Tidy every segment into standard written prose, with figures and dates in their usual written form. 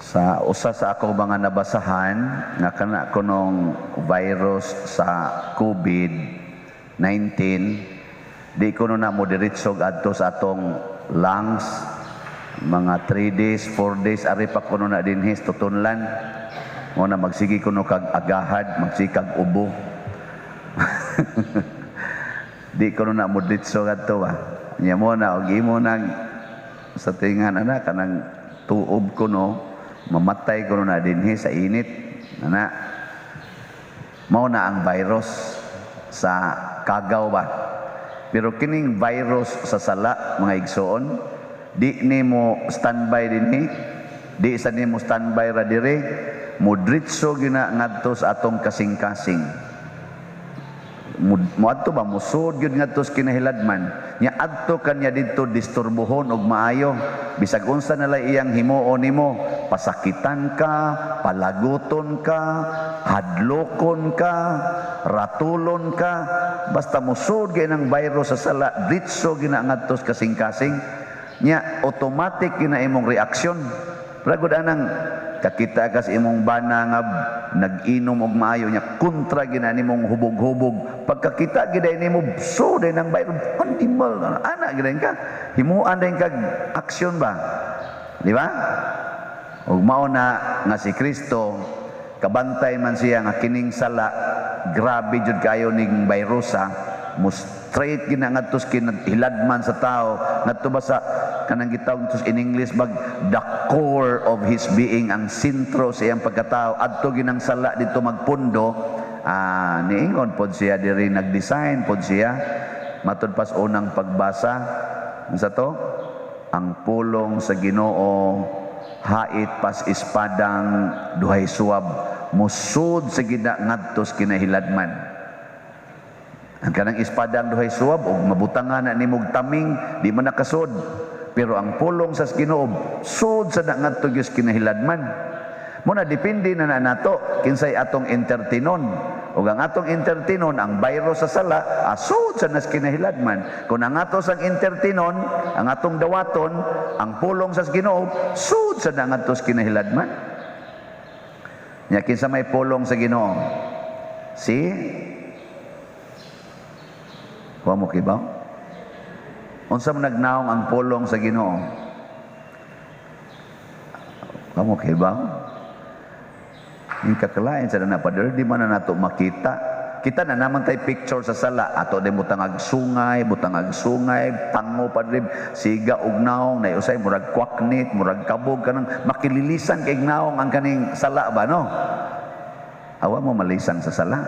Sa usa sa akong mga nabasahan nga kana kunong virus sa COVID-19, di kuno na mo diretsog adto sa atong lungs. Mga 3 days, 4 days ari pa kuno na dinhi sa tutunlan. Mo na magsige kuno kag agahad, magsige kag ubo. Di kuno na mo diretso adto ba. Nya mo na og imo nag sa tingan ana kanang tuob kuno, mamatay kuno na dinhi sa init ana. Mao na ang virus sa kagaw ba. Pero kining virus sa sala, mga igsoon, di nimo standby dinhi, di sa nimo standby ra dire, mudritso gina ngadto sa atong kasing-kasing. Moadto ba, musod gyud ngadto sa kinahiladman nya. Adto kanya didto, disturbohon og maayo bisag unsa na lang iyang himuon nimo, pasakitan ka, palaguton ka, hadlokon ka, ratulon ka, basta musod gyud ang virus sa sala, ditso gina ngadto sa kasing-kasing nya. Automatic gina imong reaksyon. Ragod anang kakita ka sa imong bana nga nag-inom og maayo nya, kontra gina nimong hubog-hubog. Pagkakita gid nimo, so din ang virus, animal ana gid ka, himuan din kag aksyon ba, di ba? Ug mao na nga si Kristo, kabantay man siya nga kining sala grabe jud kayo ning virusa, mo straight gina ngadto sa kinahiladman sa tao, ngadto ba sa kanang gitawag to in English bag the core of his being, ang sentro sa iyang pagkatao. Adto ginang sala dito magpundo. Niingon pod siya diri, nagdesign pod siya matud pas unang pagbasa. Unsa to? Ang pulong sa Ginoo hait pas espadang duhay suwab, musud sa gina ngadto sa kinahiladman. Ang kanang espadang duhay suwab og mabutangan na nimog taming, di man nakasud. Pero ang pulong sa Ginoo, sud sa na ngadto gyud sa kinahiladman. Muna depende na na nato kinsay atong entertainon. Ug ang atong entertainon ang virus sa sala, asud sa nas kinahiladman. Kung ang ato sang entertainon, ang atong dawaton, ang pulong sa Ginoo, sud sa na ngadto sa kinahiladman. Nya kinsa may pulong sa Ginoo? Si Wa mo kibaw? Unsa man nagnaong ang pulong sa Ginoo? Wa mo kibaw? Yung kakalain sa na pader, di man na nato makita. Kita na naman tay picture sa sala. Ato din butangag sungay, butangag sungay, pango padre, siga og naong, na usay murag kwaknit, murag kabog kanang makililisan kay naong ang kaning sala ba, no? Awa mo malisang sa sala.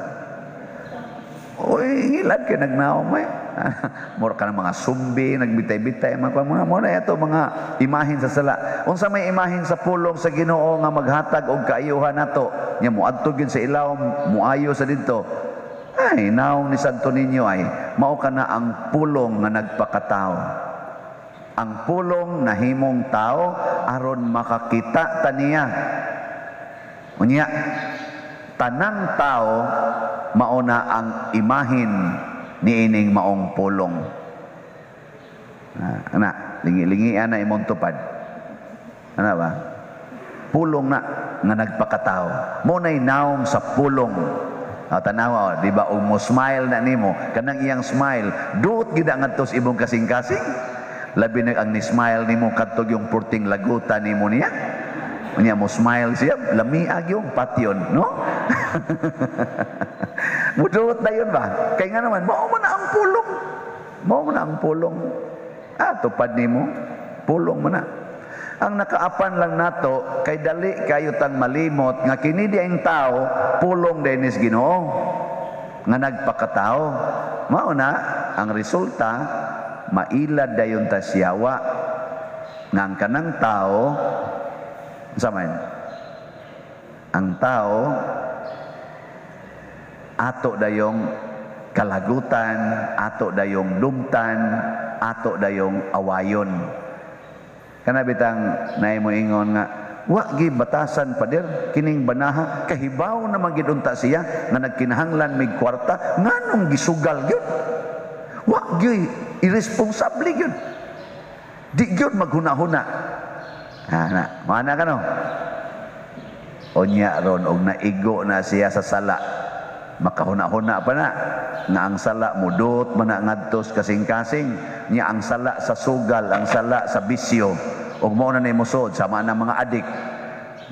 Uy, ngilad kay nagnaong mo eh. Mura ka ng mga sumbi, nagbitay-bitay, mga mga mo na ito, mga imahin sa sala. Unsa may imahin sa pulong sa Ginoo nga maghatag og kaayuhan nato? Nya moadto gyud sa ilawom, muayo sa didto. Ay, naong ni Santo Niño ay mao ka na ang pulong nga nagpakatao. Ang pulong nahimong tao aron makakita taniya. Unya, tanang tao mao na ang imahin niining maong pulong. Ah, ana, lingi-lingian na imong tupad. Ana ba? Pulong na nga nagpakatao. Mo na'y naong sa pulong. Ah, tanawa, di ba, ug mo smile na nimo, kanang iyang smile, duot gid ngadto sa imong kasing-kasing. Labi na ang ni-smile nimo kadtog yung purting laguta nimo niya. Unya mo smile siya, lamiag yung patyon, no? Muduot na yun ba? Kaya nga naman, mao mo na ang pulong. Mao mo na ang pulong. Ah, tupad nimo, pulong mo na. Ang nakaapan lang nato, kay dali kayo tang malimot, nga kini di ang tao, pulong dinis Ginoo nga nagpakatao. Mao na, ang resulta, mailad dayon ta siyawa. Nga ang kanang tao, unsa man? Ang tao, ato dayong kalagutan, ato dayong dumtan, ato dayong awayon. Kana bitang naay mo ingon nga wa gi batasan, pader, kining banaha, kahibaw na man gid unta siya nga nagkinahanglan mig kwarta, nganong gisugal gyud? Wa gyud, irresponsable gyud, di gyud maghuna-huna. Ana, mana ka no? Unya ron og naigo na siya sa sala, makahuna-huna pa na nga ang sala mudot man na ngadto sa kasing-kasing niya, ang sala sa sugal, ang sala sa bisyo, ug mao na ni mosod sama na mga adik,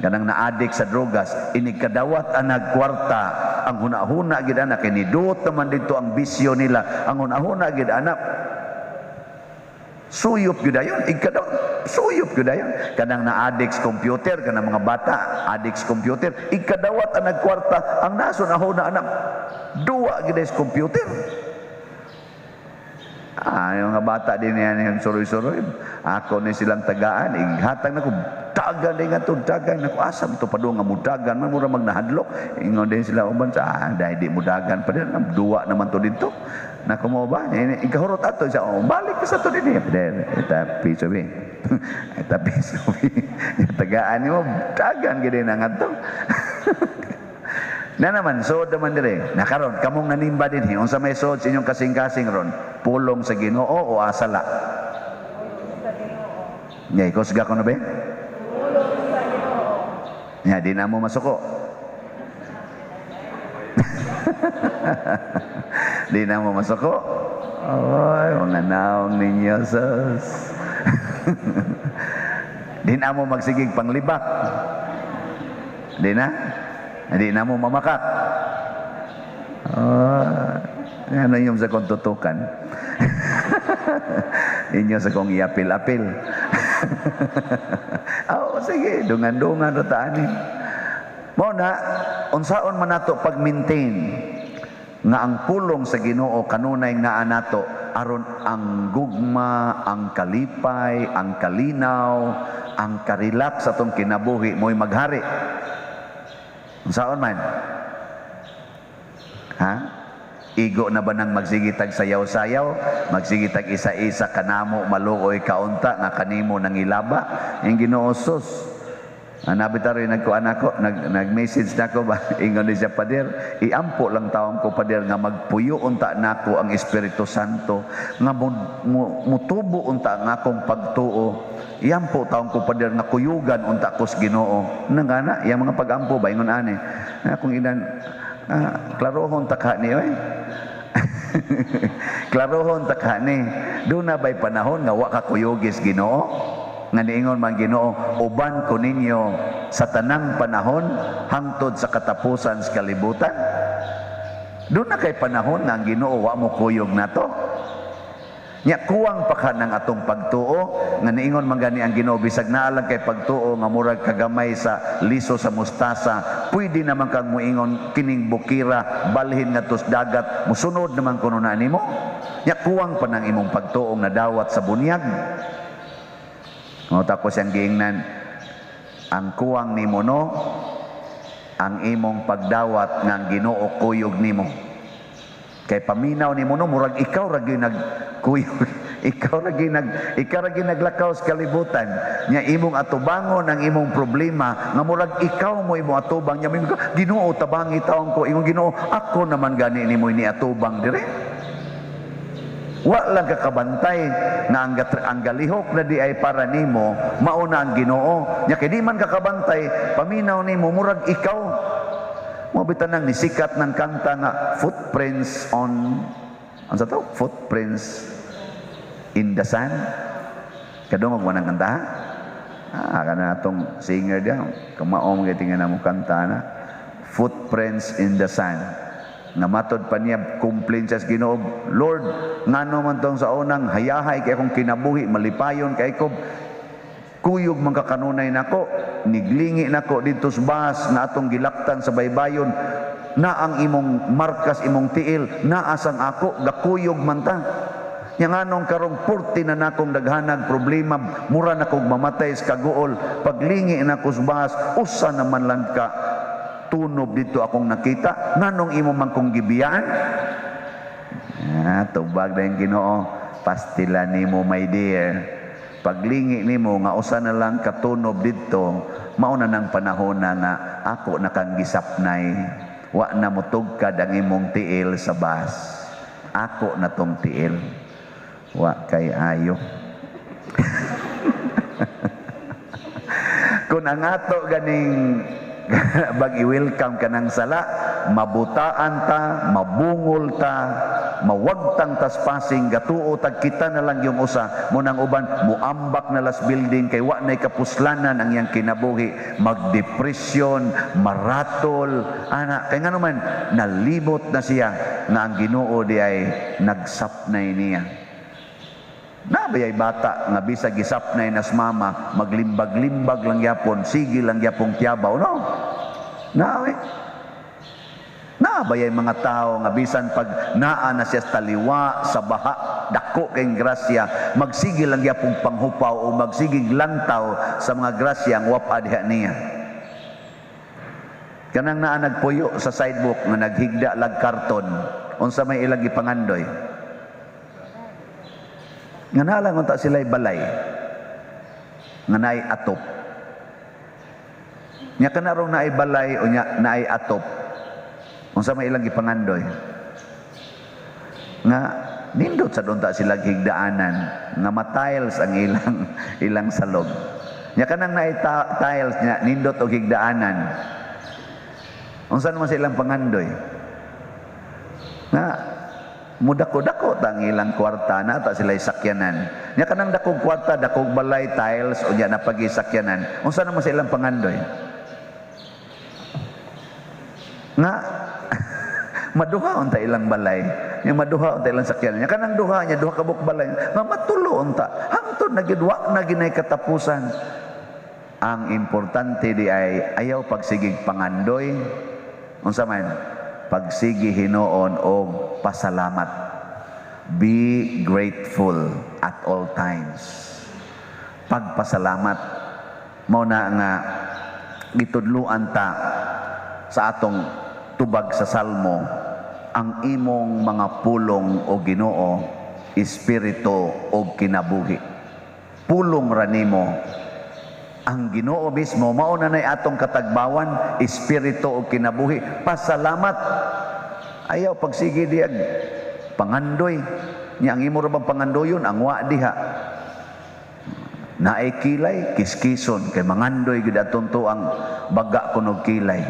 kanang na-adik sa drogas. Inig kadawat anag kwarta, ang huna-huna gid ana kay nidot naman dito ang bisyo nila. Ang huna-huna gid ana, suyop gyud dayon. Igkadaw suyop gyud dayon. Kanang na-addict sa computer, kanang mga bata addict sa computer, igkadawat ang nagkwarta, ang naso na huna anak duwa gyud sa computer. Ah, yung mga bata din yan, yung suroy-suroy. Ako ni silang tagaan, ighatag na ko, dagan din nga to, dagan na ko, asa to pa nga mudagan, man mura magnahadlok. Ingon din sila uban sa, dahil di mudagan pa din, duwa naman to dito. Nako mo ba? Ini ikahurot ato siya, oh, balik ka sa to din. Eta piso bi. Eta piso bi. Tagaan nimo, dagan gid na ngadto. Na naman, sood naman dire. Na karon, kamong nanimba din, unsa may sood sa inyong kasing-kasing ron? Pulong sa Ginoo o asala? Nya, ikusga ko na ba? Pulong sa Ginoo. Nya, di na mo masuko. Di na mo masuko. Oy, mga naong ninyo, sus. Di na mo magsigig panglibak. Di na? Di na mo mamakak. Oh, ano yung sa kong tutukan? Inyo sa kong iapil-apil. Oh, sige, dungan-dungan rataan ni. Mao na, unsaon man nato pag-maintain nga ang pulong sa Ginoo kanunay naa nato aron ang gugma, ang kalipay, ang kalinaw, ang karilak sa atong kinabuhi mo'y maghari? Unsaon man? Ha? Igo na ba nang magsigitag sayaw-sayaw, magsigitag isa-isa kanamo maluoy kaunta nga kanimo nang ilaba? Yung Ginoo sus. Anabi taro nagkuan ako, nag-message na ko ba, ingon ni siya, "Pader, iampo lang tawon ko, pader, nga magpuyo unta nako ang Espiritu Santo, nga mutubo unta ang akong pagtuo. Iampo tawon ko, pader, nga kuyugan unta ko sa Ginoo." Nang ana, yang mga pagampo ba, ingon ani. Na kung ilan, klarohon ta ka ni, oy. Klarohon ta ka ni. Doon na ba'y panahon nga wa ka kuyugis Ginoo? Nga niingon man Ginoo, "Uban ko ninyo sa tanang panahon hangtod sa katapusan sa kalibutan." Doon na kay panahon nga ang Ginoo wa mo kuyog nato. Nya kuwang pa ka ng atong pagtuo nga niingon man gani ang Ginoo, bisag naa lang kay pagtuo nga murag kagamay sa liso sa mustasa, pwede naman kang muingon kining bukira balhin ngadto sa dagat, musunod naman kuno na nimo. Nya kuwang pa ng imong pagtuong nadawat sa bunyag. Mo tapos ang giingnan, ang kuwang nimo no, ang imong pagdawat nga ang Ginoo kuyog nimo. Kay paminaw nimo no, murag ikaw ra gyud nagkuyog. Ikaw ra gyud naglakaw sa kalibutan. Nya imong atubangon ang imong problema nga murag ikaw mo imong atubang. Nya mingon ka, "Ginoo, tabangi taon ko." Imong Ginoo, "Ako naman gani nimo ni atubang dire." Wa lang kakabantay na ang galihok na di ay para nimo, mauna ang Ginoo. Nya kay di man kakabantay, paminaw nimo murag ikaw. Mo bitan nang nisikat ng kanta nga "Footprints on", ano sa to? "Footprints in the Sand." Kadungog mo ng kanta? Ah, kana atong singer diyan. Kamaom kay tingnan mo kanta na. "Footprints in the Sand." Nga matod pa niya, complain siya sa Ginoo, "Lord, ngano man tong sa unang hayahay kay akong kinabuhi, malipayon kay ko, kuyog man kakanunay nako, niglingi nako didto sa bus nga atong gilaktan sa baybayon, na ang imong markas imong tiil, naa sang ako, gakuyog man ta. Nya nganong karong purti na nakong daghanag problema, mura na kog mamatay sa kaguol, paglingi nako sa bus, usa naman lang ka tunob dito akong nakita, nganong imo man kong gibiyaan?" Ah, tubag na yung Ginoo, "Pastila nimo, my dear. Paglingi nimo nga usa na lang katunob didto, mao na nang panahon na nga ako na kang gisapnay. Wa na motugkad ang imong tiil sa bus. Ako na tong tiil. Wa kay ayo." Kung ang ato ganing Bag i-welcome ka ng sala, mabutaan ta, mabungol ta, mawagtang tas pasing, gatuo tag kita na lang yung usa mo nang uban muambak na las building kay wa nay kapuslanan ang iyang kinabuhi, magdepresyon, maratol ana, kay ngano man nalibot na siya nga ang Ginoo di ay nagsapnay niya. Nabayay bata nga bisag gisapnay nas mama, maglimbag-limbag lang yapon, sige lang yapong tiyabaw, no? Nawe. Nabayay mga tao nga bisan pag naa na siya sa taliwa, sa baha, dako kay grasya, magsige lang yapong panghupaw o magsigig lantaw sa mga grasya ang wapa diha niya. Kanang naa nagpuyo sa sidewalk nga naghigda lag karton, unsa may ilang gipangandoy? Nga nalang unta sila'y balay nga naay atop. Nya kanarong naay balay o nya naay atop, unsa may ilang gipangandoy? Nga nindot sa unta sila higdaanan nga ma-tiles ang ilang ilang salog. Nya kanang naay tiles nya nindot og higdaanan, unsa naman sa ilang pangandoy? Nga mudako-dako ta ang ilang kwarta na ta sila sakyanan. Nya kanang dakong kwarta, dakong balay, tiles o nya na pagisakyanan, unsa naman sa ilang pangandoy? Nga maduha unta ilang balay, nya maduha unta ilang sakyanan. Nya kanang duha nya duha ka buok balay, nga matulo unta hangtod na gyud wa na ginay katapusan. Ang importante di ay ayaw pagsigig pangandoy, unsa man pagsigi hinuon og pasalamat. Be grateful at all times. Pagpasalamat mao na nga gitudluan ta sa atong tubag sa Salmo, ang imong mga pulong o Ginoo, espiritu og kinabuhi. Pulong ra nimo ang Ginoo mismo, mao na nay atong katagbawan, espiritu og kinabuhi. Pasalamat. Ayaw pagsige diag pangandoy. Nya ang imo ra bang pangandoyon ang wa diha. Naay kilay, kiskison kay mangandoy gid atong tuang baga kunog kilay.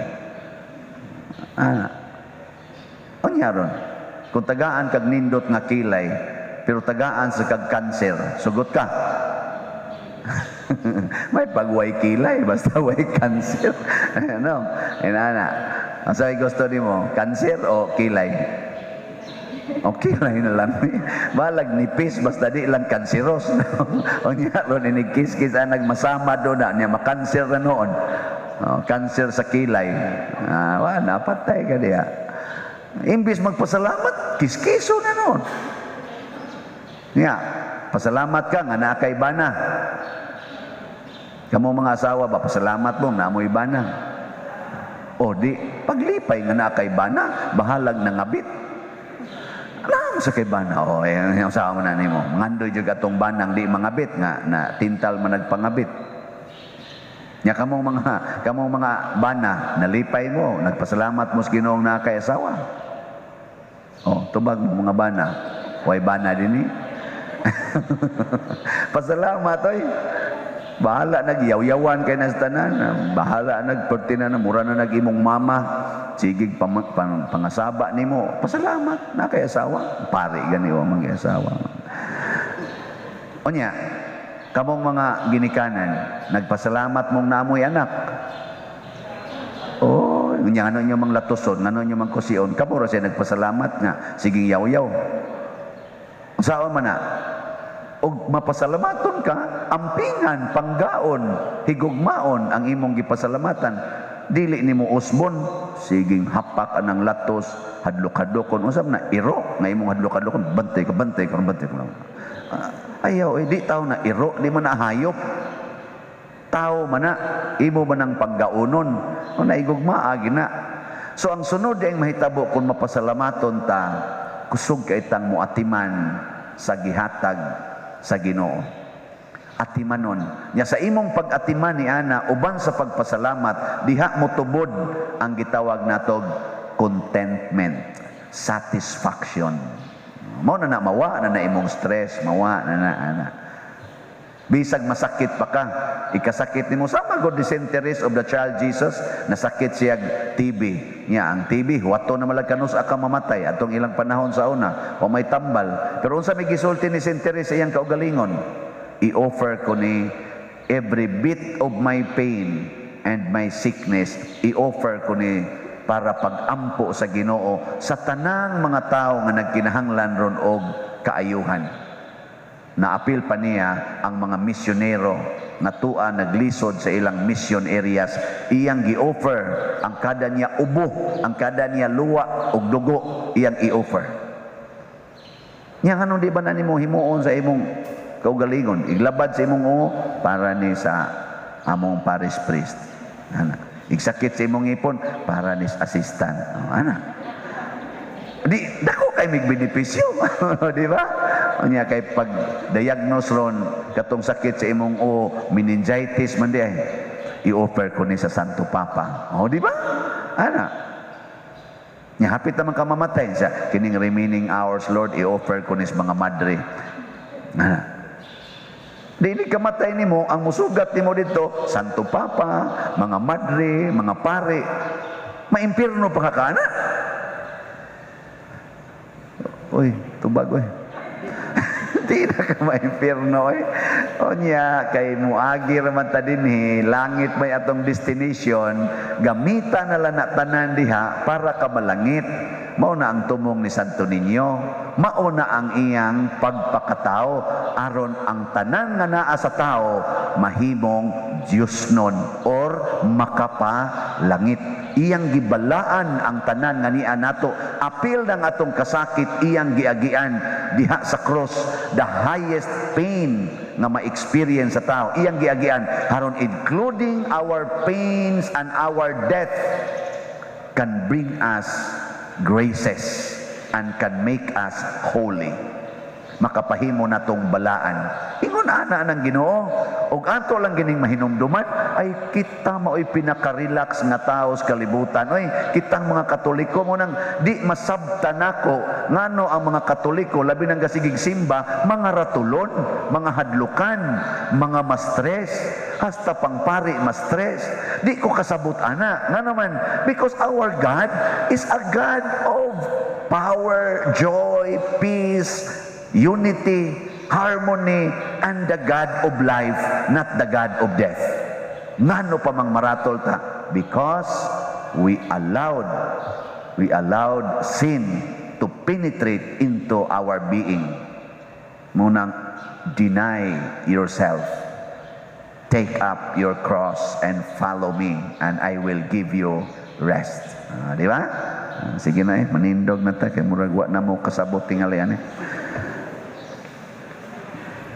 Ah. Unya ron, kung tagaan kag nindot nga kilay, pero tagaan sa kag kanser, sugot ka. May pagway kilay, basta way kanser. Ano? Inana. Ang sabi gusto nimo, kanser o kilay? O kilay na lang. Balag nipis, basta di lang kanseros. O niya ron, inigkis-kis ang nagmasama doon na, niya makanser na noon. O, kanser sa kilay. Ah, wala, patay ka diya. Imbis magpasalamat, kiskiso na noon. Niya, pasalamat ka nga naa kay bana. Kamo mga asawa ba, pasalamat mo, naamoy bana. O di, paglipay nga naa kay bana, bahalag nangabit. Alam sa kay bana, o, eh, ang asawa mo na nimo. Mangandoy jud atong banang di mangabit nga na tintal man nagpangabit. Nya kamong mga bana, nalipay mo, nagpasalamat mo sa Ginoong naa kay asawa. O, tubag mo mga bana. Way bana dinhi. Pasalamat oy. Bahala nagyaw-yawan kay nas tanan, bahala nagperti na mura na nag-imong mama, sigig pangasaba nimo. Pasalamat na kay asawa. Pare gani wa man asawa. Unya, kamong mga ginikanan, nagpasalamat mong naamoy anak. Oh, unya ano nyo mang latuson, ano nyo mang kusion, kamo ra siya nagpasalamat nga siging yaw-yaw. Unsaon man na? Og mapasalamaton ka, ampingan, panggaon, higugmaon ang imong gipasalamatan. Dili nimo usbon, siging hapak anang latos, hadlok-hadlokon. Unsa man na iro nga imong hadlok-hadlokon, bantay ka, bantay ka, bantay ka. Ayaw, eh, di tao na iro, di man na hayop. Tao man na, imo man ang panggaonon. O naigugma, agi na. So ang sunod ang mahitabo kung mapasalamaton ta, kusog kay tang muatiman sa gihatag sa Ginoo. Atimanon. Nya sa imong pag-atiman ni ana uban sa pagpasalamat, diha mo tubod ang gitawag natog contentment, satisfaction. Mao na na mawa na na imong stress, mawa na na ana. Bisag masakit pa ka, ikasakit nimo sama god the Saint Therese of the Child Jesus, nasakit siya TB. Nya ang TB, huwato na malag kanus ka mamatay atong ilang panahon sa una, wa may tambal. Pero unsa may gisulti ni Saint Therese sa iyang kaugalingon? "I-offer ko ni every bit of my pain and my sickness, i-offer ko ni para pagampo sa Ginoo sa tanang mga tao nga nagkinahanglan ron og kaayuhan." Naapil pa niya ang mga misyonero nga tua naglisod sa ilang mission areas. Iyang gi-offer ang kada niya ubo, ang kada niya luwa ug dugo, iyang i-offer. Nya nganong di ba na nimo himuon sa imong kaugalingon? Iglabad sa imong uo, "Para ni sa among parish priest." Ana. Igsakit sa imong ngipon, "Para ni sa assistant." Oh, ana. Di dako kay mig benepisyo, di ba? Unya kay pag diagnose ron katong sakit sa imong o meningitis man di ay, "I-offer ko ni sa Santo Papa." Oh, di ba? Ana. Nya hapit naman ka mamatay sa kining remaining hours, "Lord, i-offer ko ni sa mga madre." Ana. Dili ka matay nimo, ang musugat nimo dito, Santo Papa, mga madre, mga pare, maimpirno pa ka kana. Uy, tubag, uy. Di na ka maimpirno eh. Unya, kay muagi raman ta dinhi, langit may atong destination, gamita na lang na tanan diha para ka malangit. Mao na ang tumong ni Santo Niño. Mao na ang iyang pagpakatao aron ang tanan nga naa sa tao mahimong Diyos nun or makapalangit. Iyang gibalaan ang tanan nga niya nato. Apil ng atong kasakit, iyang giagian diha sa cross, the highest pain nga ma-experience sa tao. Iyang giagian aron including our pains and our death can bring us graces and can make us holy. Makapahimo natong balaan. Ingon ana ng Ginoo, ug ato lang gining mahinumduman ay kita mao'y pinaka-relax nga tao sa kalibutan. Oy, kitang mga Katoliko mo nang di masabta nako ngano ang mga Katoliko, labi nang gasigig simba, mga ratulon, mga hadlukan, mga ma-stress, hasta pang pari ma-stress. Di ko kasabot ana. Nga naman, because our God is a God of power, joy, peace, unity, harmony, and the God of life, not the God of death. Ngano pa mang maratol ta? Because we allowed sin to penetrate into our being. Munang deny yourself. Take up your cross and follow me and I will give you rest. Ah, di ba? Ah, sige na eh, manindog na ta kay murag wa na mo kasabot tingali ani.